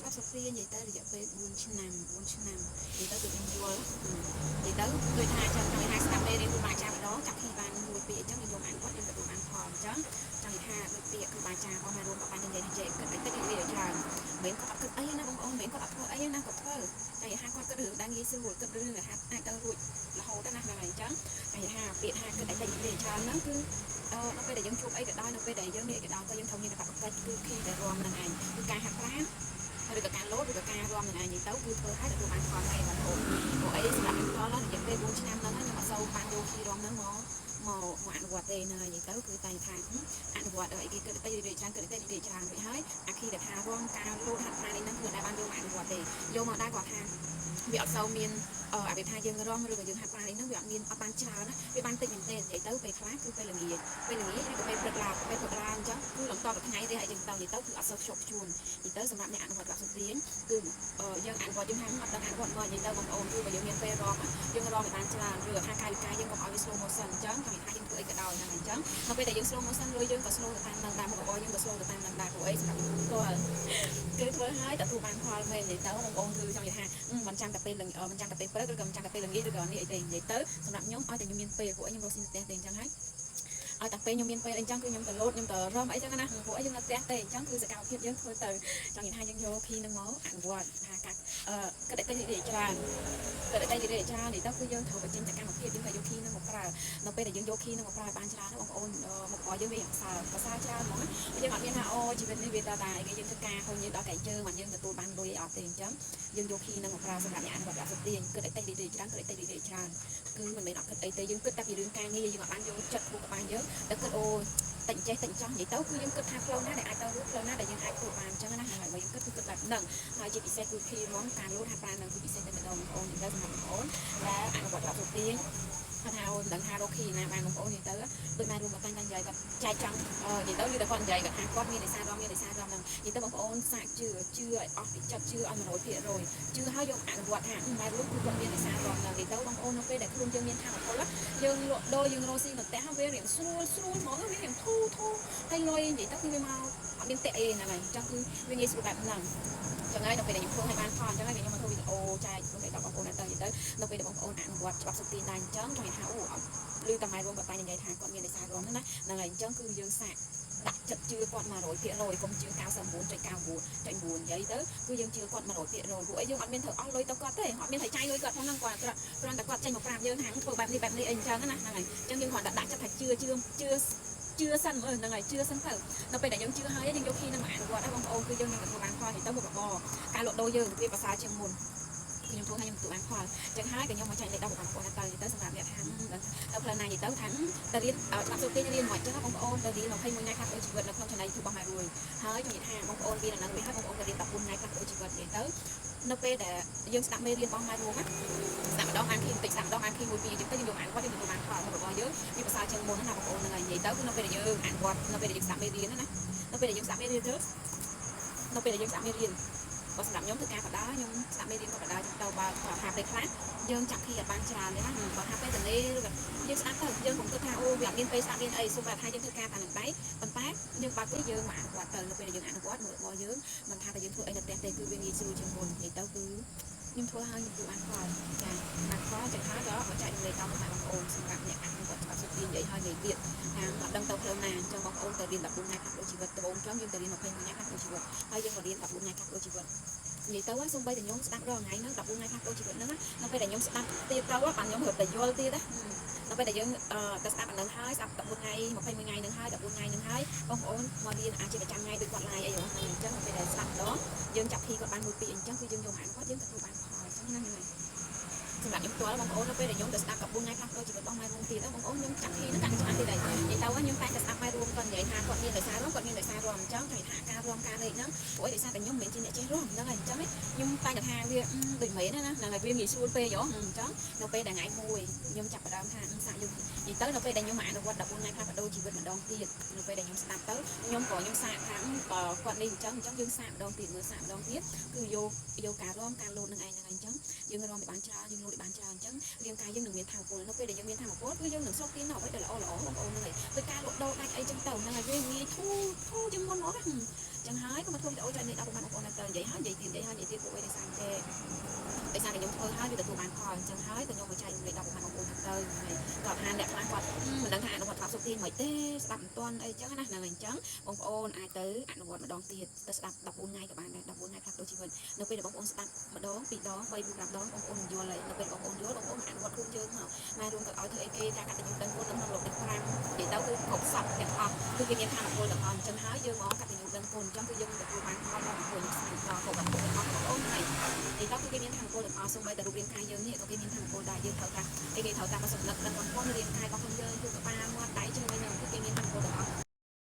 ច្បាប់សុភានិយាយទៅរយៈពេល4ឆ្នាំ4ឆ្នាំនិយាយទៅគឺខ្ញុំយល់និយាយទៅដូចថាចាំចង់ថាស្ដាប់មេរៀនគ្រូបាអាចារ្យម្ដងចាប់ឃីបានមួយពីរអញ្ចឹងខ្ញុំយកអានគាត់ខ្ញុំទទួលបានផលអញ្ចឹងចង់និយាយថាដូចពាក្យគ្រូបាអាចារ្យរបស់ម៉ែរួមក៏បាននិយាយនិយាយគិតតិចតិចនិយាយច្រើនមិនគាត់អត់គិតអីណាបងប្អូនមិនគាត់អត់ធ្វើអីណាគាត់ធ្វើចង់និយាយថាគាត់គិតរឿងដែលងាយស្រួលគិតរឿងដែលថាអាចទៅរួចរហូតណាហ្នឹងហើយអញ្ចឹងចង់និយាយថាពាក្យថាគិតតិចតិចនិយាយច្រើនហ្នឹងគឺនៅពេលដែលយើងជួបអីក៏ដោយនៅពេលដែលយើងនេះក៏ដោយក៏យើងត្រូវមានកាតព្វកិច្ចគឺឃីដែលរំនឹងឯងគឺការហាត់ប្រាណឬក៏ការលោតឬក៏ការរំនឹងឯងនិយាយទៅគឺធ្វើឲ្យទទួលបានផលឯងបងប្អូនព្រោះអីសម្រាប់ខ្ញុំផ្ទាល់រយៈពេល4ឆ្នាំហ្នឹងខ្ញុំអត់សូវបានយកឃីរំហ្នឹងមកមកមកអនុវត្តទេណានិយាយទៅគឺតែថាអនុវត្តអីគេគិតទៅរៀបច្រើនគិតទៅរៀបច្រើនរួចហើយអាឃីដែលថារំការលោតហាត់ប្រាណនេះហ្នឹងគឺដែលបានយកមកអនុវត្តទេយកមកដែរគាត់ថាវាអត់សូវមានអឺអាវាថាយើងរំឬក៏យើងហាត់ប្រាណនេះហ្នឹងវាអត់មានអត់បានច្រើនណាវាបានតិចមែនទេនិយាយទៅពេលខ្លះគឺពេលល្ងាចពេលល្ងាចឬក៏ពេលព្រឹកឡើងពេលព្រឹកឡើងអញ្ចឹងគឺលំតទៅថ្ងៃរះអីចឹងទៅនិយាយទៅគឺអត់សូវខ្ជាប់ខ្ជួននិយាយទៅសម្រាប់អ្នកអនុវត្តច្បាប់សុទានគឺយើងអនុវត្តយើងហាអត់ដឹងអនុវត្តមកនិយាយទៅបងប្អូនគឺបើយើងមានពេលរំយើងរំឲ្យបានច្រើនឬថាកាយវិការយើងកុំឲ្យវា slow motion អញ្ចឹងចង់និយាយថាយើងធ្វើអីក៏ដោយហ្នឹងអញ្ចឹងនៅពេលដែលយើង slow motion លុយយើងក៏ slow ទៅតាមនឹងដែរមុខរបរយើងក៏ slow ទៅតាមនឹងដែរព្រោះអីសម្រាប់ខ្ញុំផ្ទាល់គឺធ្វើឲ្យទទួលបានផលមែននិយាយទៅបងប្អូនគឺចង់និយាយថាមិនចាំតែពេលមិនចាំតែពេលព្រឹកឬក៏មិនចាំតែពេលល្ងាចឬក៏នេះអីទេនិយាយទៅសម្រាប់ខ្ញុំឲ្យតែខ្ញុំមានពេលព្រោះអីខ្ញុំរកស៊ីនៅផ្ទះទេអញ្ចឹងហើយឲ្យតែពេលខ្ញុំមានពេលអីចឹងគឺខ្ញុំទៅលោតខ្ញុំទៅរំអីចឹងណាព្រោះអីយើងនៅផ្ទះទេអញ្ចឹងគឺសកម្មភាពយើងធ្វើទៅចង់និយាយថាយើងយកភីនឹងមកអនុវត្តថាកាអឺគិតតែនិយាយច្រើនគិតតែនិយាយច្រើននេះទៅគឺយើងត្រូវបញ្ចេញសកម្មភាពយើងត្រូវយក key នឹងមកប្រើនៅពេលដែលយើងយក key នឹងមកប្រើបានច្រើនបងប្អូនមករបស់យើងវាប្រសើរប្រសើរច្រើនហ្មងយើងអត់មានថាអូជីវិតនេះវាតតែគេយើងធ្វើការហូរញើដល់កែជើងបានយើងទទួលបានលុយអត់ទេអញ្ចឹងយើងយក key នឹងមកប្រើសម្រាប់អ្នកអនុវត្តអត់ទាញគិតតែនិយាយច្រើនគិតតែនិយាយច្រើនគឺមិនមែនអត់គិតអីទេយើងគិតតែពីរឿងការងារយើងអត់បានយកចិត្តខួរក្បាលយើងតែគិតអូតិចចេះតិចចោះនិយាយទៅគឺយើងគិតថាផ្លូវណាដែលអាចទៅរួចផ្លូវណាដែលយើងអាចធ្វើបានអញ្ចឹងណាហើយបើយើងគិតគឺគិតបែបហ្នឹងហើយជាពិសេសគឺភីរំការលោតហាត់ប្រាណនឹងគឺពិសេសតែម្ដងបងប្អូននិយាយទៅសម្រាប់បងប្អូនដែលអនុវត្តច្បាប់សុទាញគាត់ថាអូមិនដឹងថារកខីណាបានបងប្អូននិយាយទៅដូចម៉ែរួមគាត់តាំងតែនិយាយគាត់ចែកចង់និយាយទៅយូរតែគាត់និយាយគាត់ថាគាត់មាននិសារមមាននិសារមហ្នឹងនិយាយទៅបងប្អូនសាកជឿជឿឲ្យអស់ពីចិត្តជឿឲ្យ100%ជឿហើយយកអនុវត្តថាម៉ែរួមគឺគាត់មាននិសារមហ្នឹងនិយាយទៅបងប្អូននៅពេលដែលខ្លួនយើងមានធម៌ពលយើងលក់ដូរយើងរកស៊ីនៅផ្ទះវារៀងស្រួលស្រួលហ្មងវារៀងធូរធូរហើយលុយនិយាយទៅគឺវាមកអត់មានតាក់អីហ្នឹងហើយអញ្ចឹងគឺវាងាយស្រួលបែបហ្នឹងចឹងហើយដល់ពេលដែលខ្ញុំធ្វើឲ្យបានផលអញ្ចឹងហើយខ្ញុំមកធ្វើវីដេអូចែករំលែកដល់បងប្អូនទៅនិយាយទៅនៅពេលដែលបងប្អូនអនុវត្តច្បាប់សុទានដែរអញ្ចឹងចង់និយាយថាអូអត់ឮតែម៉ែរួមគាត់តែនិយាយថាគាត់មានដោយសាររួមហ្នឹងណាហ្នឹងហើយអញ្ចឹងគឺយើងសាកដាក់ចិត្តជឿគាត់100%កុំជឿ99.99.9និយាយទៅគឺយើងជឿគាត់100%ព្រោះអីយើងអត់មានត្រូវអស់លុយទៅគាត់ទេអត់មានត្រូវចាយលុយគាត់ផងហ្នឹងគាត់គ្រាន់តែគាត់ចេញមកប្រាប់យើងថាធ្វើបែបនេះបែបនេះអីអញ្ចឹងណាហ្នឹងហើយអញ្ចឹងយើងគ្រាន់តែដាក់ចិត្តថាជឿជឿជឿជឿសិនមើលហ្នឹងហើយជឿសិនទៅនៅពេលដែលយើងជឿហើយយើងយក key នឹងមកអនុវត្តហើយបងប្អូនគឺយើងនឹងទទួលបានផលទៅមុខរបរការលក់ដូរយើងវាប្រសើរជាងមុនខ្ញុំធ្វើឲ្យខ្ញុំទទួលបានផលចឹងហើយក៏ខ្ញុំមកចែកលេខដល់បងប្អូនទៅទៅសម្រាប់អ្នកថាទៅផ្លូវណានិយាយទៅថាទៅរៀនច្បាប់សុទេរៀនមកចឹងបងប្អូនទៅរៀន21ថ្ងៃខ្លះដូចជីវិតនៅក្នុង channel YouTube របស់ម៉ែរួយហើយចង់និយាយថាបងប្អូនរៀនអានឹងវិញហើយបងប្អូនទៅរៀន14ថ្ងៃខ្លះដូចជីវិតនិយាយទៅនៅពេលដែលយើងស្ដាប់មេរៀនរបស់ម៉ែរួមណាស្ដាប់ម្ដងបាន key បន្តិចស្ដាប់ម្ដងបាន key មួយពីរចឹងទៅយើងយកអានគាត់យើងទទួលបានផលរបស់យើងវាប្រសើរជាងមុនណាបងប្អូនហ្នឹងហើយនិយាយទៅគឺនៅពេលដែលយើងអនុវត្តនៅពេលដែលយើងស្ដាប់មេរៀនណានៅពេលដែលយើងស្ដាប់មេរៀនទៅនៅពេលដែលយើងស្ដាប់មេរៀនបើសម្រាប់ខ្ញុំធ្វើការបដាខ្ញុំស្ដាប់មេរៀនក៏បដាចឹងទៅបើគាត់ថាពេលខ្លះយើងចាប់ key អត់បានច្រើនទេណាបើថាពេលតលេឬក៏យើងស្ដាប់ទៅយើងកុំគិតថាអូវាអត់មានពេលស្ដាប់មានអីសូមតែថាយើងធ្វើការតាមនឹងដៃប៉ុន្តែយើងបើកទេយើងមកអនុវត្តទៅនៅពេលដែលយើងអនុវត្តមើលរបស់យើងមិនថាតែយើងធ្វើអីនៅផ្ទះទេគឺវាងាយស្រួលជាងមុននិយាយទៅគឺខ្ញុំធ្វើឲ្យខ្ញុំទទួលបានផលចាបានផលចឹងហើយក៏មកចែករំលែកដល់បងប្អូនសម្រាប់អ្នកអនុវត្តច្បាប់សុទាននិយាយហើយនិយាយទៀតថាអត់ដឹងទៅផ្លូវណាអញ្ចឹងបងប្អូនទៅរៀន14ថ្ងៃផ្លាស់ប្ដូរជីវិតដំបូងចឹងយើងទៅរៀន21ថ្ងៃផ្លាស់ប្ដូរជីវិតហើយយើងក៏រៀន14ថ្ងៃផ្លាស់ប្ដូរជីវិតនិយាយទៅសូម្បីតែខ្ញុំស្ដាប់រាល់ថ្ងៃហ្នឹង14ថ្ងៃផ្លាស់ប្ដូរជីវិតហ្នឹងនៅពេលដែលខ្ញុំស្ដាប់ទៀតទៅបានខ្ញុំរត់តែយល់ទៀតណានៅពេលដែលយើងទៅស្ដាប់អានឹងហើយស្ដាប់14ថ្ងៃ21ថ្ងៃហ្នឹងហើយ14ថ្ងៃហ្នឹងហើយបងប្អូនមករៀនអាជីវកម្មថ្ងៃដូចគាត់ live អីហ្នឹងអញ្ចឹងនៅពេលដែលស្ដាប់ម្ដងយើងចាប់ key គាត់បានមួយពីរអញ្ចឹងគឺយើងយកមកអានគាត់យើងទទួលបានផលអញ្ចឹងហ្នឹងហើយសម្រាប់ខ្ញុំផ្ទាល់បងប្អូននៅពេលដែលខ្ញុំទៅស្ដាប់14ថ្ងៃផ្លាស់ប្ដូរជីវិតរបស់ម៉ែរួមទៀតបងប្អូនខ្ញុំចាប់ key ហ្នឹងកាន់តែច្បាស់ទៀតហើយនិយាយទៅខ្ញុំតែតែស្ដាប់ម៉ែរួមគាត់និយាយថាគាត់មានដោយសាររួមគាត់មានដោយសាររួមអញ្ចឹងចង់ថាការរួមការលេខហ្នឹងព្រោះអីដោយសារតែខ្ញុំមិនមែនជាអ្នកចេះរួមហ្នឹងហើយអញ្ចឹងខ្ញុំតែតែថាវាដូចមែនណាហ្នឹងហើយវាងាយស្រួលពេកហ៎អញ្ចឹងនៅពេលដែលថ្ងៃមួយខ្ញុំចាប់ផ្ដើមថាសាកយកនិយាយទៅនៅពេលដែលខ្ញុំមកអនុវត្ត14ថ្ងៃផ្លាស់ប្ដូរជីវិតម្ដងទៀតនៅពេលដែលខ្ញុំស្ដាប់ទៅខ្ញុំក៏ខ្ញុំសាកថាបើគាត់នេះអញ្ចឹងអញ្ចឹងយើងសាកម្ដងទៀតមើលសាកម្ដងទៀតគឺយកយកការរំការលោតនឹងឯងហ្នឹងអញ្ចឹងយើងរំឲ្យបានច្រើនយើងលោតឲ្យបានច្រើនអញ្ចឹងរាងកាយយើងនឹងមានធម៌ពលនៅពេលដែលយើងមានធម៌ពលគឺយើងនឹងស្រូបទាញនៅអ្វីដែលល្អល្អបងប្អូនហ្នឹងហើយដោយការលក់ដូរដាច់អីចឹងទៅហ្នឹងហើយវាងាយធូរធូរជាងមុនមកណាចឹងហើយក៏មកធ្វើវីដេអូចែកនេះដល់បងប្អូនទៅ និយាយហើយនិយាយទៀតនិយាយហើយនិយាយទៀតពួកឯងដោយសារចេះដោយសារតែខ្ញុំធ្វើហើយវាទទួលបានផលអញ្ចឹងហើយក៏ខ្ញុំមកចែករំលែកដល់បងប្អូនទៅហើយគាត់ថាអ្នកខ្លះគាត់មិនដឹងថាអនុវត្តច្បាប់សុខភាពមិនទេស្ដាប់មិនទាន់អីចឹងណាហ្នឹងហើយអញ្ចឹងបងប្អូនអាចទៅអនុវត្តម្ដងទៀតទៅស្ដាប់14ថ្ងៃក៏បានដែរ14ថ្ងៃផ្លាស់ប្ដូរជីវិតនៅពេលដែលបងប្អូនស្ដាប់ម្ដងពីរដង3 4 5ដងបងប្អូននឹងយល់ហើយនៅពេលបងប្អូនយល់បងប្អូនអនុវត្តខ្លួនយើងមកម៉ែរួមទៅឲ្យធ្វើអីគេការកតញ្ញូដឹងគុណនៅក្នុងលោកទាំង5និយាយទៅគឺគ្រប់សពទាំងអស់គឺគេមានធម៌ពលទាំងអស់អញ្ចឹងហើយយើងមកកតញ្ញូដឹងគុណអញ្ចឹងគឺយើងទទួលបានផលដល់ពលស្មានដល់គ្រប់វត្ថុទាំងអស់បងប្អូនហើយនិយាយទៅគឺគេមានធម៌ពលទាំងអស់សូម្បីតែរូបរាងកាយយើងនេះក៏គេមានធម៌ពលដែរយើងត្រូវថាគេត្រូវតាមសម្លឹកដឹងគុណរាងកាយរបស់ខ្លួនយើងគឺក្បាលមាត់ដៃជើងអីហ្នឹងគឺគេមានធម៌ពលទាំងអស់។